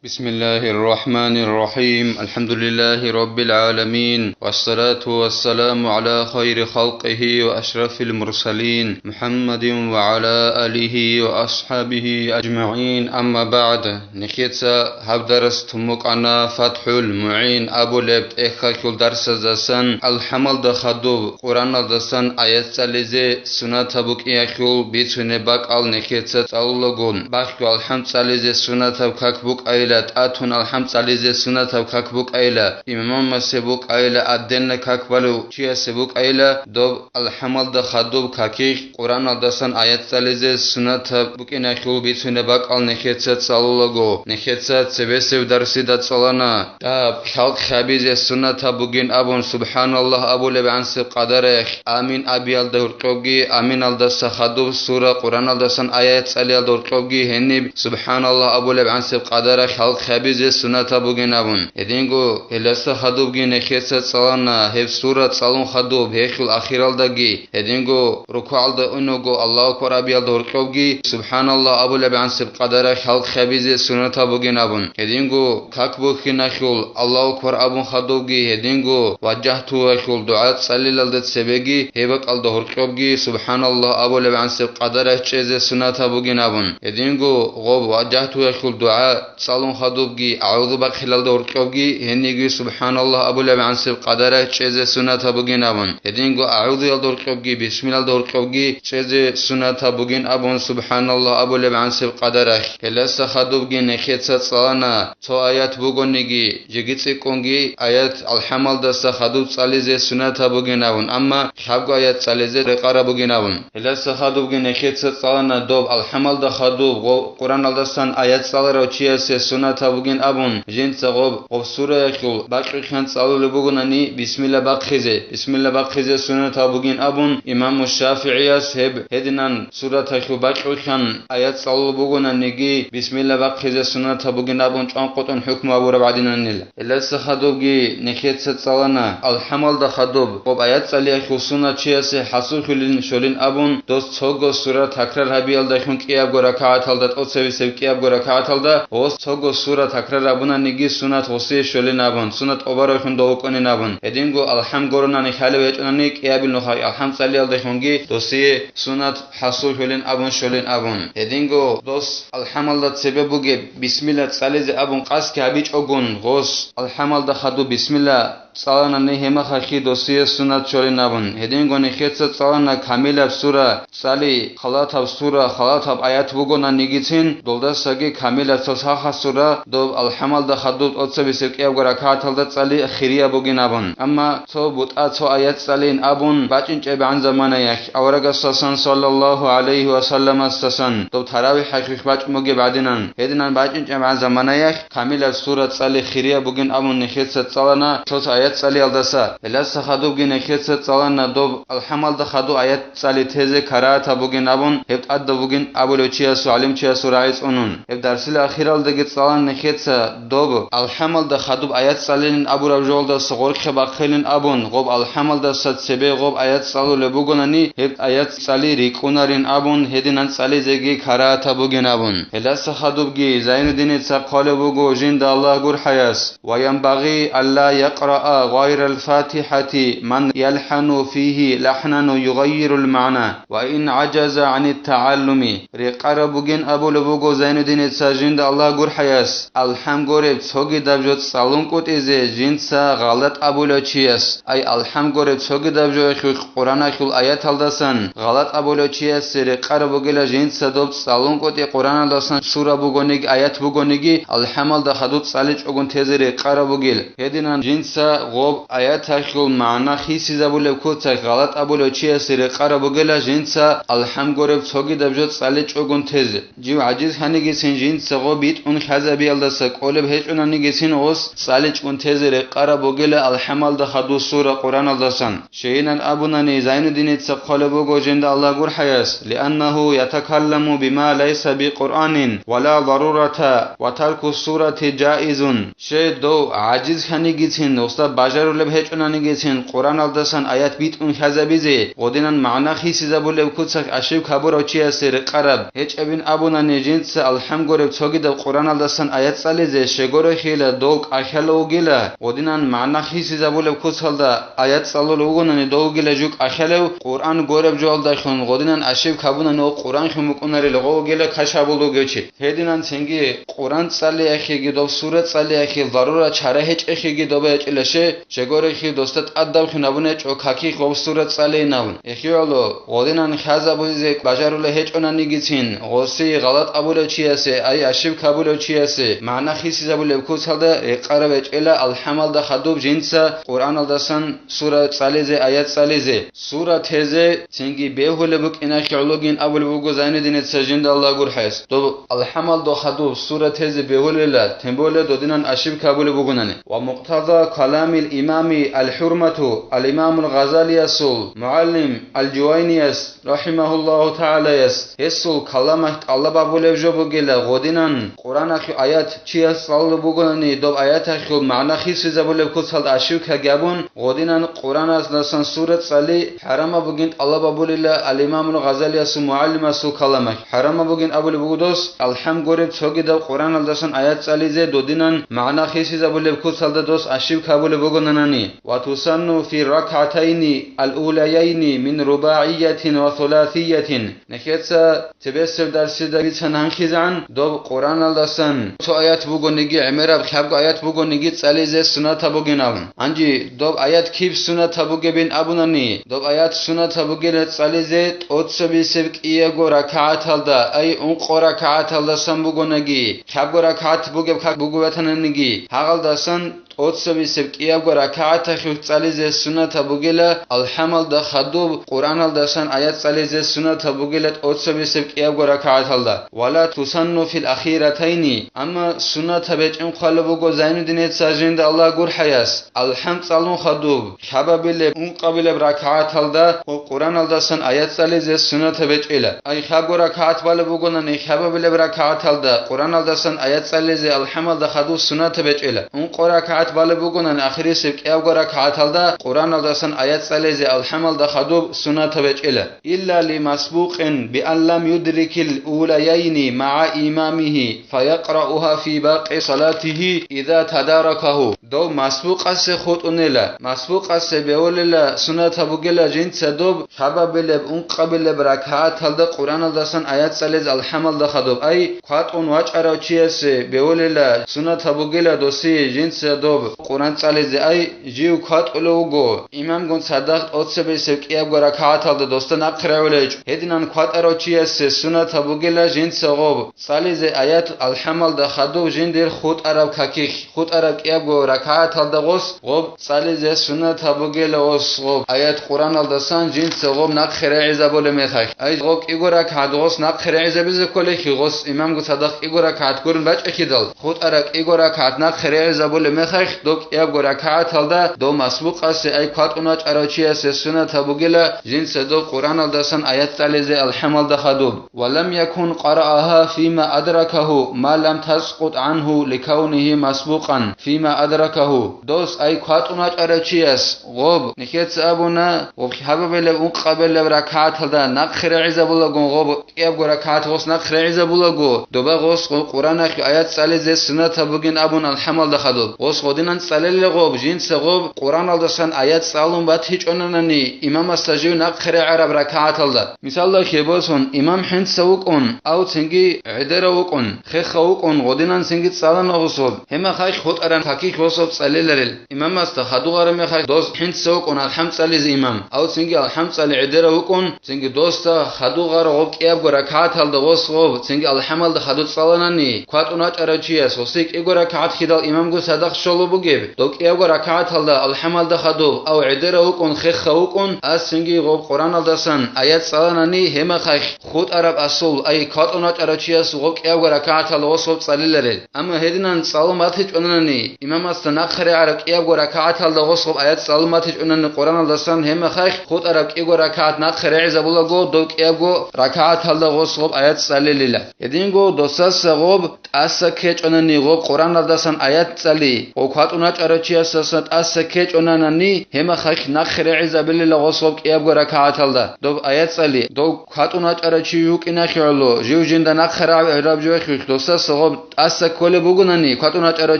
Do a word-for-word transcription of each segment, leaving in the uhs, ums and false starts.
بسم الله الرحمن الرحيم. الحمد لله رب العالمين. والصلاة والسلام على خير خلقه وأشرف المرسلين محمد وعلى آله وأصحابه أجمعين. أما بعد. Нехеца гьаб дарс тумукъана ФатхӀул МугӀин абулеб тӀехьалъул дарсаздасан. АлхӀамалда хадуб Къураналдасан аят цӀализе сунатаб букӀиялъул бицунеб бакӀал нехеца цӀалулаго. Бахъго алхӀам цӀализе сунатаб как букӀайила, тӀатун алхӀам цӀализе сунатаб как букӀайила, имамасе букӀайила, отдельно как балев чиясе букӀайила, доб алхӀамалда хадуб какихъ Къураналдасан аят цӀализе сунатаб букӀиналъул бицунеб бакӀал нехеца цӀалулаго. Нехеца цебесеб дарсида цӀалана. Даб, хӀалкъ хабизе сунатаб бугин абун, субхӀаналлагь абулеб гӀансеб къадарахь, амин абиялда гьоркьобги, аминалдаса хадуб сура Къураналдасан аят цӀалиялда гьоркьобги гьениб субхӀаналлагь абулеб гӀансеб къадарахь хӀалкъ хабизе сунатаб бугин абун. Гьединго гьелдаса хадубги нехеца цӀалана, гьеб сура цӀалун хадуб, гьелъул ахиралдаги, гьединго рукугӀалда унаго Аллагьу акбар абиялда гьоркьобги субхӀаналлагь абулеб гӀансеб къадарахь хӀалкъ хабизе сунатаб бугин абун. Гьединго как бухьиналъул Аллагьу акбар абун хадубги, гьединго важагьтуялъул дугӀа цӀалилалда цебеги гьеб бакӀалда гьоркьобги субхӀаналлагь абулеб гӀансеб къадарахь чӀезе сунатаб бугин абун. Гьединго гъоб важагьтуялъул дугӀа цӀалун хадубги, агӀузу бахъилалда гьоркьобги гьениги субхӀаналлагь абулеб гӀансеб къадарахь чӀезе сунатаб бугин абун. Гьединго агӀузуялда гьоркьобги, бисмилалда гьоркьобги чӀезе сунатаб бугин абун, субхӀаналлагь абулеб гӀансеб къадарахь. Гьелдаса хадубги нехеца цӀалана, цо аят бугониги, жеги цӀикӀкӀунги аят алхӀамалдаса хадуб цӀализе сунатаб бугин абун, амма лъабго аят цӀализе рекъараб бугин абун. Гьелдаса хадубги нехеца цӀалана, доб алхӀамалда хадуб гъо-, Къураналдасан аят цӀаларав чиясе сунатаб бугин абун, жинца гъоб, гъоб сураялъул бакьухъян цӀалулеб бугонани, бисмилла бахъизе, бисмилла бахъизе сунатаб бугин абун, имаму ШафигӀияс гьеб гьединан сураталъул бакьухъян аят цӀалулеб бугонаниги, бисмилла бахъизе сунатаб бугин абун чӀванкъотӀун хӀукму гьабураб гӀадинанила. Гьелдаса хадубги нехеца цӀалана, алхӀамалда хадуб, гъоб аят цӀалиялъул сунат чиясе хӀасуллъулин щолин абун, дос цого сура такрар гьабиялдалъун кӀиябго ракагӀаталда, тӀоцебесеб кӀиябго ракагӀаталда, гъос цого сура такрар гьабунаниги сунат гъосие щолин абун, сунат тӀубаралъун дов вукӀунин абун. Гьединго алхӀам гуронани хӀалев гьечӀонани, кӀиябил нухалъ алхӀам цӀалиялдалъунги досие сунат хӀасуллъулин абун щолин абун. Гьединго дос алхӀамалда цебе бугеб бисмилла цӀализе абун къасдги гьабичӀогун, гъос алхӀамалда хадуб бисмилла цӀаланани, гьемахалъги досие сунат щолин абун. Гьединго нехеца цӀалана камилаб сура цӀали, халатаб сура, халатаб аят бугонанигицин, долдасаги камилаб цо сахаб сура, доб алхӀамалда хадуб тӀоцебесеб кӀиябго ракагӀаталда цӀали хирияб бугин абун. Амма цо бутӀа цо аят цӀалин абун бачӀинчӀебгӀан заманаялъ, аварагасдасан саллаллагьу гӀалайгьи ва салламасдасан доб таравихӀалъулъ бачӀун бугеб гӀадинан, гьединан бачӀинчӀебгӀан заманаялъ камилаб сура цӀали хирияб бугин абун нехеца цӀалана цо-цо аят цӀалиялдаса. Гьелдаса хадубги нехеца цӀалана доб алхӀамалда хадуб аят цӀали тезе карагьатаб бугин абун, гьеб тӀадаб бугин абулев чиясул, гӀалимчиясул рагӀи цӀунун. Гьеб дарсил ахиралдаги цӀалан нехеца доб алхӀамалда хадуб аят цӀалилин абураб жоялдаса гъоркье бахъилин абун, гъоб алхӀамалдаса цебе гъоб аят цӀалулеб бугонани, гьеб аят цӀали рикӀкӀунарин абун, гьединан цӀализеги карагьатаб бугин абун. Гьелдаса хадубги Зайнуддиница хъвалеб буго жинда Аллагь гурхӀаяс: وينبغي ألا يقرأ غير الفاتحة من يلحن فيه لحنا يغير المعنى وإن عجز عن التعلم. Рекъараб бугин абулеб буго Зайнуддиница жинда Аллагь гурхӀаяс, алхӀам гуреб цогидаб жо цӀалункӀутӀизе жинца гъалатӀ абулев чияс. Ай, алхӀам гуреб цогидаб жоялъулъ Къураналъул аяталдасан гъалатӀ абулев чиясе рекъараб бугила жинца доб цӀалункӀутӀи Къураналдасан сура бугониги, аят бугониги, алхӀамалда хадуб цӀаличӀогун тезе рекъараб бугил. Гьединан жинца гъоб аяталъул магӀна хисизабулеб куцалъ гъалатӀ абулев чиясе рекъараб бугила жинца алхӀам гуреб цогидаб жо цӀаличӀогун тезе. Жив гӀажиз гьанигицин жинца гъоб битӀун хьазабиялдаса кӀолеб гьечӀонанигицин гъос цӀаличӀгун тезе рекъараб бугила алхӀамалда хадуб сура Къураналдасан. Щайинан абунани, Зайнуддиница хъвалеб буго жинда Аллагь гурхӀаяс: لأنه يتكلم بما ليس بقرآن ولا ضرورة وترك السورة جائز. Щай дов гӀажиз хьанигицин, бажарулеб гьечӀонанигицин Къуръаналдасан аят битӀун хьазабизе, гъодинан магӀна хисизабулеб куцалъ ошибка гьабурав чиясе рекъараб гьечӀебин абунани, жинца алхӀам гуреб цогидаб Къуръаналдасан аят цӀализе щегорехила дов кӀахьалев вугила, гъодинан магӀна хисизабулеб куцалда аят цӀалулев вугонани дов вугила жо кӀахьалев, Къуръан гуреб жоялдалъун гъодинан ошибка гьабунани ва Къуръан хьун букӀунарила гъов вугила кашабул вугев чи. Гьединан цинги Къуръан цӀалиялъеги доб сура цӀалиялъе зарурал чара гьечӀелъеги доба гьечӀилаще, щегорехи досда тӀадаб хьунабун гьечӀо какихъ гъоб сура цӀалейин абун. Эхиялъо, гъодинан хьазабизе бажарулеб гьечӀонанигицин, гъосие гъалатӀ абулев чиясе, ай ошибка гьабулев чиясе, магӀна хисизабулеб куцалда рекъараб гьечӀила алхӀамалда хадуб жинца Къуръаналдасан сура цӀализе, аят цӀализе, сура тезе, цинги бегьулеб букӀиналъе гӀологин абулеб буго Зайнуддиница жинда Аллагь гурхӀаяс. Доб алхӀамалда хадуб сура тезе бегьулила, тем более додинан ошибка гьабулеб бугонани. Ва мукътаза каламил имами аль-хӀурмату, ал-имамул Гъазалиясул мугӀалим аль-Жувайнияс, рахимахуллагьу тагӀалаяс, гьесул каламалъ тӀалаб гьабулеб жо бугила гъодинан Къуръаналъул аят чияс цӀалулеб бугони, доб аяталъул магӀна хисизабулеб куцалда ошибкаги гьабун, гъодинан Къуръаналдасан сура цӀали хӀарамаб бугин тӀалаб гьабулила ал-Имамул Гъазалиясул мугӀалимасул каламалъ. ХӀарамаб бугин абулеб буго дос, алхӀам гуреб цогидаб Къуръаналдасан аят цӀализе додинан магӀна хисизабулеб куцалда дос ошибка гьабулеб бугонани. Ва тусанну фи ракгӀатайни ал-улаяйни мин рубагӀиятин ва суласиятин. Нехеца цебесеб дарсида бицан гьанхизегӀан, доб Къуръаналдасан цо аят бугониги, гӀемераб лъабго аят бугониги цӀализе суннатаб бугин абун. Гьанже доб аят киб суннатаб бугебин абунани, доб аят суннатаб бугила цӀализе тӀоцебесеб кӀиябго ракагӀаталда, ай ункъо ракагӀаталдасан бугонаги, лъабго ракагӀат бугеб как буго ватананиги, гьагъалдасан тӀоцебесеб кӀиябго ракагӀаталъулъ цӀализе суннатаб бугила, алхӀамалда хадуб Къуръаналдасан аят цӀализе суннатаб бугила тӀоцебесеб кӀиябго ракагӀаталда, ва ла тусанну фил ахиратайни, амма суннатаб гьечӀин хъвалеб буго Зайнуддиница жинда Аллагь гурхӀаяс, алхӀам цӀалун хадуб, лъабабилеб, ункъабилеб ракагӀаталда ва Къуръаналдасан аят цӀализе суннатаб гьечӀила. Ай лъабго ракагӀат балеб бугонани, лъабабилеб ракагӀаталда Къуръаналдасан аят цӀализе алхӀамалда хадуб суннатаб гьечӀила. Ункъо ракагӀат балеб бугонани, ахирисеб кӀиябго ракагӀаталда Къуръаналдасан аят цӀализе алхӀамалда хадуб суннатаб гьечӀила. Илла ли масбукъин би ан лам юдрикил улаяйни магӀа имамигьи, фаякъраугьа фи бакъи салатигьи иза тадаракагьу. Дов масбукъасе хутӀунела, масбукъасе бегьулела суннатаб бугела жинца доб лъабабилеб, ункъабилеб ракагӀаталда Къуръаналдасан аят цӀализе алхӀамалда хадуб, ай кватӀун вачӀарав чиясе бегьулела суннатаб бугела досие жинца доб Къуръан цӀализе, ай жив кватӀулев вуго, имамгун цадахъ тӀоцебесеб кӀиябго ракагӀаталда досда нахъе регӀулев гьечӀо. Гьединан кватӀарав чиясе суннатаб бугела жинца гъоб цӀализе аят алхӀамалда хадуб жиндир хутӀараб какихь, хутӀараб кӀиябго ракагӀаталда гъос гъоб цӀализе суннатаб бугела гъос гъоб аят Къуръаналдасан жинца гъоб нахъе регӀизабулеб мехалъ. Ай гъоб кӀиго ракагӀат гъос нахъе регӀизабизе кколехи, гъос имамгун цадахъ кӀиго ракагӀат гурун бачӀехидал, хутӀараб кӀиго ракагӀат нахъе регӀизабулеб мехалъ, доб кӀиябго ракагӀаталда дов масбукъасе, ай кватӀун вачӀарав чиясе суннатаб бугела жинца доб Къуръаналдасан аят цӀализе алхӀамалда хадуб. Ва лам якун къараагьа фима адракагьу ма лам таскъут гӀангьу ликавнигьи масбукъан фима адракагьу. Дос, ай кватӀун вачӀарав чияс гъоб, нехеца абуна, гъоб лъабабилеб, ункъабилеб ракагӀаталда нахъе регӀизабулагун гъоб кӀиябго ракагӀат гъос нахъ регӀизабулаго, доба гъос гъо-, Къуръаналъул аят цӀализе суннатаб бугин абун алхӀамалда хадуб. Гъос гъодинан цӀалелла гъоб, жинца гъоб Къуръаналдасан аят цӀалун батичӀонанани, имамасда жив нахъе регӀараб ракагӀаталда. Мисалда хебосун, имам хӀинца вукӀун, ав цинги гӀедерав вукӀун, хехав вукӀун, гъодинан цинги цӀалана гъособ, гьемахъ хутӀараб какихь гъособ цӀалеларел. Имамасда хадугъараб мехалъ дос хӀинца вукӀун алхӀам цӀализе имам, ав цинги алхӀам цӀали гӀедерав вукӀун, цинги досда хадугъараб гъоб кӀиябго ракагӀаталда гъос гъоб, цинги алхӀамалда хадуб цӀаланани, кватӀун вачӀарав чияс гъосие кӀиго ракагӀат хьидал имамгун цадахъ щолеб бугеб, дов кӀиябго ракагӀаталда алхӀамалда хадуб, ав гӀедерав вукӀун, хехав вукӀун, ас цинги гъоб Къуръаналдасан аят цӀаланани, гьемахъ хутӀараб асул, ай кватӀун вачӀарав чияс гъоб кӀиябго ракагӀаталда гъос гъоб цӀалиларел. Амма гьединан цӀалун батичӀонани, имамасда нахъе регӀараб кӀиябго ракагӀаталда гъос гъоб аят цӀалун батичӀонани Къуръаналдасан, гьемахъ хутӀараб кӀиго ракагӀат нахъе регӀизабулаго, дов кӀиябго ракагӀаталда гъос гъоб аят цӀалилила. Гьединго досаса гъоб тӀаса ккечӀонани гъоб Къуръаналдасан аят цӀали, гъоб КватӀун вачӀарав чиясдасан тӀаса ккечӀонанани, гьемахахь нахъе регӀизабилила гъосул кӀиябго ракагӀаталда. Доб аят цӀали, дов кватӀун вачӀарав чи вукӀиналъе гӀоло, жив жинда нахъе рагӀараб жоялъулъ досдаса гъоб тӀаса кколеб бугонани кватӀун вачӀарав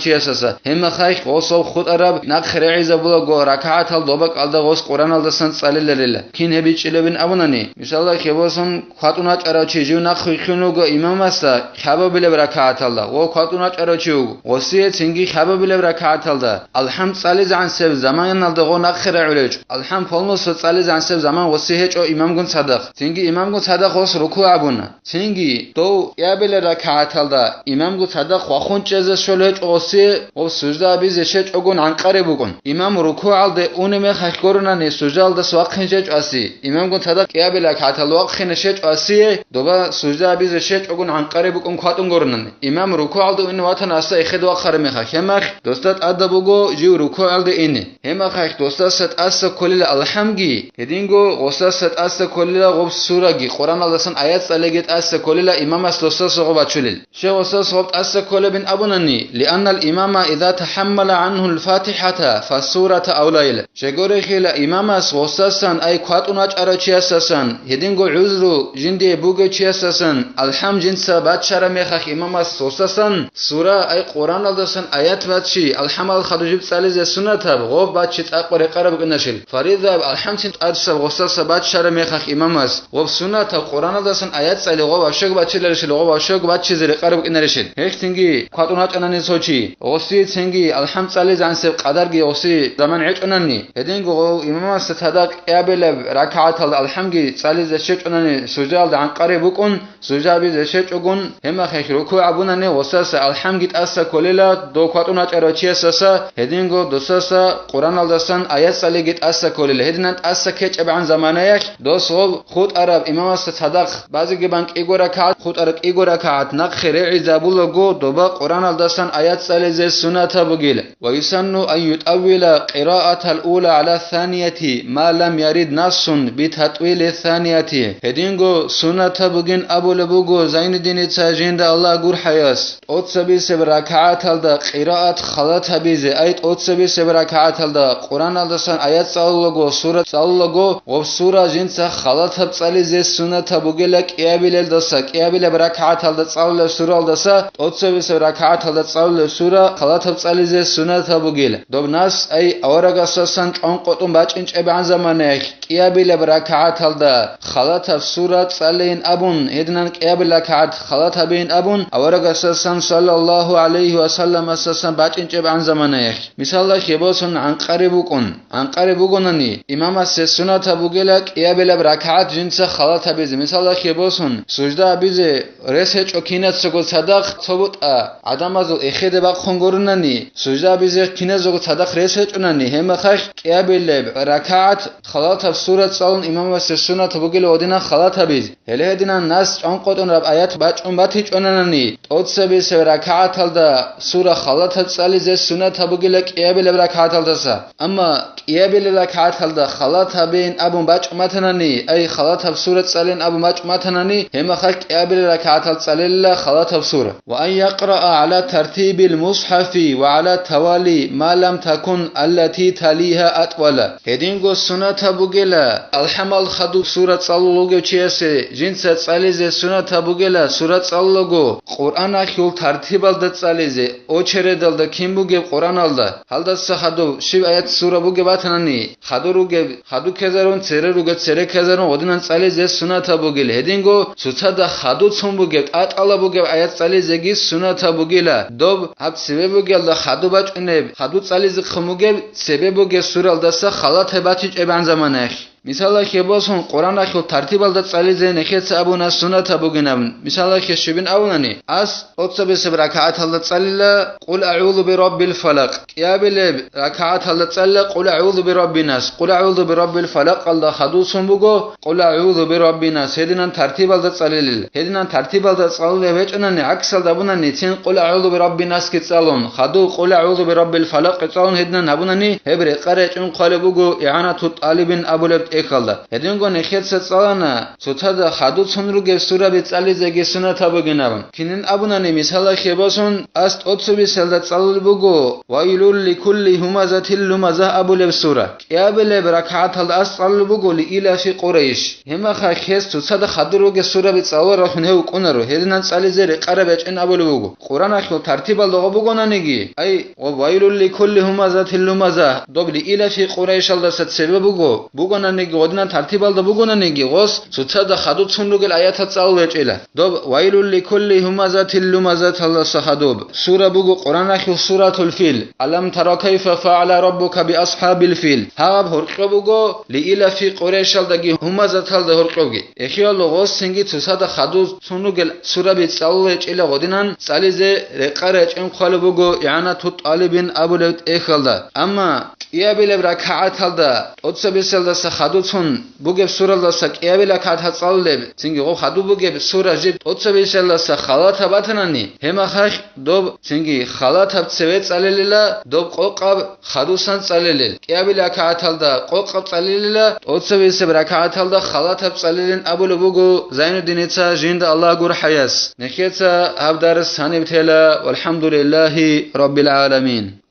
чиясдаса, гьемахахь гъосул хутӀараб нахъе регӀизабулаго ракагӀатал доба кӀалда гъос Къуръаналдасан цӀалиларила. Кин гьеб бичӀчӀилебин абунани, мисалда, хебалъун кватӀун вачӀарав чи жив нахъ вихьун вуго имамасда хабабилеб ракагӀаталда, ва кватӀун вачӀарав чи вуго, гъосие цинги хабабилеб ракагӀаталда, алхӀам цӀализегӀансеб заманалда гъо нахъе рагӀулев чӀо. АлхӀам полностью цӀализегӀансеб заман гъоси гьечӀо имамгун цадахъ. Цинги имамгун цадахъ гъос рукугӀ абуна. Цинги дов кӀиабилеб ракагӀаталда имамгун цадахъ вахун чӀезе щолев гьечӀо гъосие, гъов сужда абизе щвечӀогун гӀанкъариб букӀун. Имам рукугӀалде унеб мехалъ гуронани суждаялдаса вахъине щвечӀо аси. Имамгун цадахъ кӀиабилеб ракагӀаталда вахъине щвечӀо асие, доба сужда абизе щвечӀогун гӀанкъариб букӀун кватӀун гуронани. Имам рукугӀалде унев ватана аса эхеде вахъараб мехалъ, гьеб мехалъ досда тӀадаб буго жив рукугӀалде ине. Гьеб мехалъ досдаса тӀаса кколила алхӀамги, гьединго гъосдаса тӀаса кколила гъоб сураги, Къуръаналдасан аят цӀалиги тӀаса кколила имамас досдаса гъоб бачулел. Щай гъосдаса гъоб тӀаса кколебин абунани, лианнал имама иза тахӀаммала гӀанхул фатихӀата, фассурата авлайила. Щайгурелъул имамас гъосдасан, ай кватӀун вачӀарав чиясдасан, гьединго гӀузру жиндие бугев чиясдасан, алхӀам жинца бачараб мехалъ имамас гъосдасан, сура, ай Къуръаналдасан аят бачи, алхӀамал хадуб жиб цӀализе сунатаб, гъоб бачи цӀакъго рекъараб букӀинарищ. Фаризаяб алхӀамцин тӀадсаб гъосдаса бачараб мехалъ имамас, гъоб сунатаб Къуръаналдасан аят цӀали гъоб ващаго бачиларищ, гъоб ващаго бачизе рекъараб букӀинарищ. Гьелъ цинги кватӀун вачӀанани цо чи, гъосие цинги алхӀам цӀализегӀансеб къадарги гъоси заман гьечӀонани, гьединго гъов имамасда цадахъ кӀиабилеб ракагӀаталда алхӀамги цӀализе щвечӀонани суждаялда гӀанкъариб букӀун, сужда абизе щвечӀогун, гьеб мехалъ рукугӀ абунани гъосдаса алхӀамги тӀаса кколила дов кватӀун вачӀарав чиясдаса, гьединго досдаса Къуръаналдасан аят цӀалиги тӀаса кколила. Гьединан тӀаса ккечӀебгӀан заманаялъ дос гъоб хутӀараб имамасда цадахъ базеги бан кӀиго ракагӀат, хутӀараб кӀиго ракагӀат нахъе регӀизабулаго доба Къуръаналдасан аят цӀализе сунатаб бугила. Ва юсанну ан ютӀаввила къираатал ула гӀала санияти ма лам ярид нассун битатӀвили санияти. Гьединго сунатаб бугин абулеб буго Зайнуддиница, жинда Аллагь гурхӀаяс, тӀоцебесеб ракагӀаталда къираат халат гьабизе, ай тӀоцебесеб ракагӀаталда Къуръаналдасан аят цӀалулаго, сура цӀалулаго, гъоб сура жинца халатаб цӀализе сунатаб бугила кӀиабилелдаса, кӀиабилеб ракагӀаталда цӀалулеб суралдаса тӀоцебесеб ракагӀаталда цӀалулеб сура халатаб цӀализе сунатаб бугила. Доб нас, ай аварагасдасан чӀванкъотӀун бачӀинчӀебгӀан заманаялъ, кӀиабилеб ракагӀаталда халатаб сура цӀалейин абун, гьединан кӀиабилеб ракагӀат халат гьабейин абун, аварагасдасан, саллаллагьу гӀалайгьи ва салламасдасан бачӀинчӀебгӀан заманаялъ. Мисалда, хебалъун гӀанкъариб букӀун. ГӀанкъариб бугонани, имамасе сунатаб бугила кӀиабилеб ракагӀат жинца халат гьабизе. Мисалда, хебалъун сужда абизе рес гьечӀо кинацаго цадахъ цо бутӀа гӀадамазул эхеде бахъун гуронани, сужда абизе киназего цадахъ рес гьечӀонани, гьеб мехалъ кӀиабилеб ракагӀат халатаб сура цӀалун имамасе сунатаб бугила гьединан халат гьабизе. Гьеле гьединан нас чӀванкъотӀун раб аят бачӀун батичӀонанани, тӀоцебесеб ракагӀаталда сура халатаб цӀализе сунатаб бугила кӀиабилеб ракагӀаталдаса. Амма кӀиабилеб ракагӀаталда халат гьабейин абун бачӀун батанани, ай халатаб сура цӀалейин абун бачӀун батанани, гьеб мехалъ кӀиабилеб ракагӀатал цӀалейила халатаб сура. Ва ан якъраа гӀала тартибил мусхӀафи ва гӀала тавали ма лам такун аллати талигьа атӀвала. Гьединго сунатаб бугила, алхӀамал хадуб сура цӀалулев вугев чиясе жинца цӀализе сунатаб бугила сура цӀалулаго, Къуръаналъул тартибалда цӀализе, очередалда кин бугеб Къуръаналда, гьалдаса хадуб щиб аят сура бугеб батанани, хадур ругеб хаду ккезарун, цере ругеб цере ккезарун гъодинан цӀализе сунатаб бугила. Гьединго цоцазда хаду цун бугеб, тӀатӀала бугеб аят цӀализеги сунатаб бугила. Доб гьаб цебе бугелда хаду бачӀунеб, хаду цӀализехъун бугеб цебе бугеб суралдаса халат гьаб батичӀебгӀан заманаялъ. Мисалалъе босун, Къуръаналъул тартибалда цӀализе нехеца абуна сунатаб бугин абун. Мисалалъе щибин абунани, ас тӀоцебесеб ракагӀаталда цӀалила Къул агӀузу бираббил фалакъ. КӀиабилеб ракагӀаталда цӀалила Къул агӀузу бираббинас. Къул агӀузу бираббил фалакъалда хадусун буго Къул агӀузу бираббинас. Гьединан тартибалда цӀалилел. Гьединан тартибалда цӀалулеб гьечӀонани, гӀаксалда абунани, цин Къул агӀузу бираббинасги цӀалун, хадув Къул агӀузу бираббил фалакъги цӀалун гьединан гьабунани, гьеб рекъа речӀун хъвалеб буго ИгӀанатут тӀалибин абулеб тӀехьалда. Гьединго нехеца цӀалана цоцазда хадуб цун ругеб сураби цӀализеги суннатаб бугин абун. Кинин абунани, мисалалъе босун, ас тӀоцебесалда цӀалулеб буго «Вайлул ликулли гьумазатил лумаза» абулеб сура. КӀиабилеб ракагӀаталда ас цӀалулеб буго «Лиилафи Къурайш». Гьеб мехалъ гьес цоцазда хадуб ругеб сураби цӀалуларалъун гьев вукӀунаро, гьединан цӀализе рекъараб гьечӀин абулеб буго. Къураналъул тартибалда гъоб бугонаниги, ай, «Вайлул ликулли гьумазатил лумаза», доб «Лиилафи Къурайшалдаса» цебе буго, бугонаниги, гъодинан тартибалда бугонаниги, гъос цоцазда хадуб цун ругел аятал цӀалулел гьечӀила. Доб «Вайлул ликулли гьумазатил лумазаталдаса» хадуб сура буго Къураналъул Суратул Фил, «Алам тара кайфа фагӀала раббука би асхӀабил фил». Гьаб гьоркьоб буго «Лиилафи Къурайшалдаги гьумазаталда» гьоркьобги. Эхиялда гъос цинги цоцазда хадуб цун ругел сураби цӀалулел гьечӀила, гъодинан цӀализе рекъараб гьечӀин хъвалеб буго ИгӀанатут ТӀалибин абулеб тӀехьалда. Амма кӀиабилеб ракагӀаталда тӀоцебесалдаса хадуб цун бугеб суралдаса кӀиабилеб ракагӀат цӀалулеб, цинги гъоб хадуб бугеб сура жиб тӀоцебесалдаса халатаб батанани, гьеб мехалъ доб цинги халатаб цеве цӀалелила, доб къокъаб хадусан цӀалелил. КӀиабилеб ракагӀаталда къокъаб цӀалелила, тӀоцебесеб ракагӀаталда халатаб цӀалелин абулеб буго Зайнуддиница, жинда Аллагь гурхӀаяс. Нехеца гьаб дарс гьаниб тела. Валхамдулиллагьи раббил гӀаламин.